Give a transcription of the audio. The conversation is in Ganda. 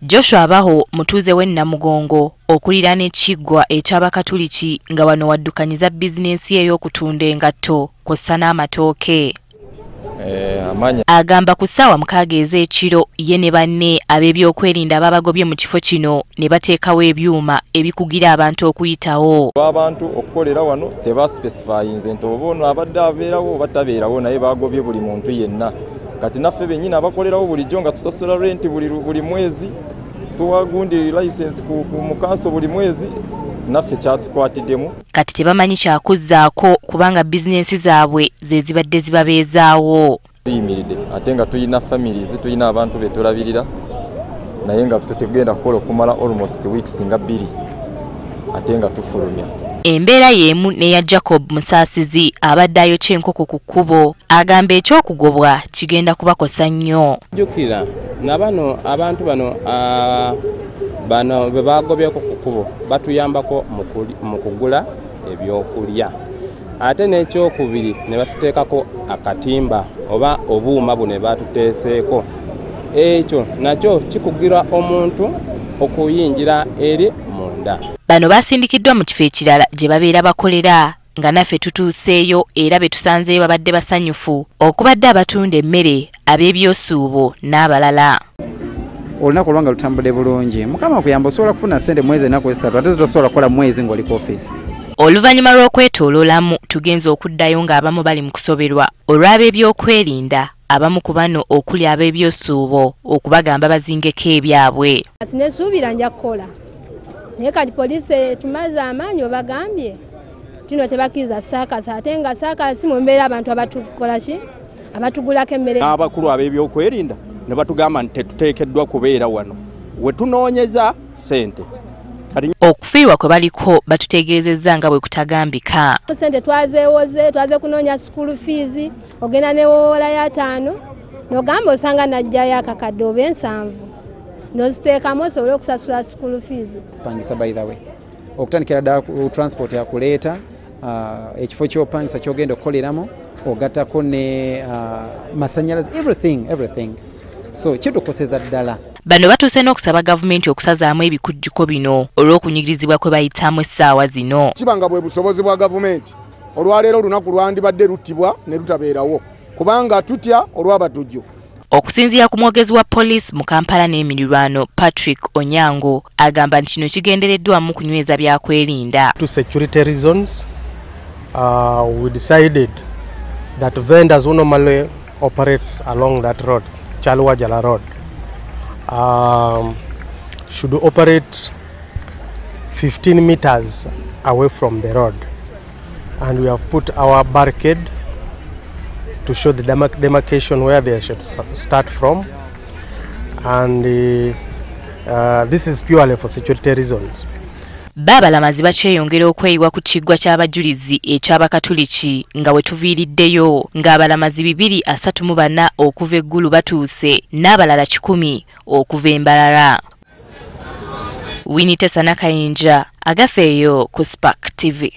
Joshua Abaho mutuuze w'e Namugongo okuliraana ekiggwa eky'Abakatuliki nga wano waddukanyiza bizinensi ye ey'okutunda engatto kw'ossa n'amatooke. Agamba ku ssaawa 6 ez'ekiro ye ne banne ab'ebyokwerinda babagobye mu kifo kino ne bateekawo ebyuma ebikugira abantu okuyitawo. Abantu okukolera wano tebasipesifayinze nti oba ono abadde abeerawo oba tabeerawo, naye bagobye buli muntu yenna. Kati naffe bennyini abakolerawo bulijjo nga tusasula renti buli mwezi, tuwa gundi license ku mukanso buli mwezi, naffe kyatukwatiddemu. Kati tebamanyi kyakuzzaako kubanga bizinensi zaabwe ze zibadde zibabeezaawo. Tuyimiridde ate nga tulina families, tulina abantu be tulabirira, naye nga tetugenda kukola okumala almost weeks nga 2 ate nga tufulumya. Embeera y'emu n'eya Jacob Musaasizi abadde ayokya enkoko ku kkubo, agamba eky'okugobwa kigenda kubakosa nnyo. Jjukira nga bano abantu bano be bagobyeko ku kkubo batuyambako mu kugula ebyokulya, ate n'ekyokubiri ne batuteekako akatimba oba obuuma buno batuteeseeko, ekyo nakyo kikugira omuntu okuyingira eri munda. Bano basindikiddwa mu kifo ekirala gye babeera bakolera nga naffe tutuuseeyo era be tusanzeeyo babadde basanyufu okubadde abatunda emmere, ab'ebyosuubo n'abalala. Olunaku olwanga lutambudde bulungi, Mukama akuyamba osobola kufuna ssente mwezi ennaku 3 ate tosobola kukola mwezi ng'oli ku ofiisi. Oluvannyuma lw'okwetooloolamu tugenze okuddayo ng'abamu bali mu kusoberwa olw'ab'ebyokwerinda, abamu ku bano okuli ab'ebyosuubo okubagamba bazingeko ebyabwe. Kati nesuubira nja kukola, naye kati poliisi etumaze amaanyi obagambye kino tebakkiriza saakasi, ate nga saakasi mu mbeera abantu abatukola ki abatugulako emmere. Abakulu ab'ebyokwerinda ne batugamba nti tetuteekeddwa kubeera wano we tunoonyeza ssente. Okufiirwa kwe baliko batutegeezezza nga bwe kutagambika. Ssente twazeewoze, twaze kunoonya school fees, ogenda newowola ya 5 n'ogamba osanga najjayo akakadde oba 7 n'oziteekamu osobole okusasula school fees. Pangisa by the way, okutandikira ddala ku transport yakuleeta, ekifo ky'opangisa ky'ogenda okukoleramu, ogattako ne masannyalaze, everything. So kitukoseza ddala. Bano batuuse n'okusaba gavumenti okusazaamu ebikujjuko bino olw'okunyigirizibwa kwe bayitamu essaawa zino. Kiba nga bwe busobozi bwa gavumenti, olwaleero olunaku lwandibadde luttibwa ne lutabeerawo kubanga tutya olw'abatujju. Okusinziira ku mwogezi wa poliisi mu Kampala n'emirirwano Patrick Onyango, agamba nti kino kigendereddwamu kunyweza byakwerinda. To security reasons, we decided that vendors who normally operate along that road, Kyaliwajjala Road, should operate 15 meters away from the road, and we have put our barricade to show the demarcation where they should start from, and this is purely for security reasons. Baabalamazi bakyeyongera okweyiwa ku kiggwa ky'abajulizi eky'Abakatuliki nga we tuviiriddeyo ng'abalamazi 234 okuva eggulu batuuse n'abalala 100 okuva embalala. Winnie Tesa Nakayinja, agafeeyo ku Spark TV.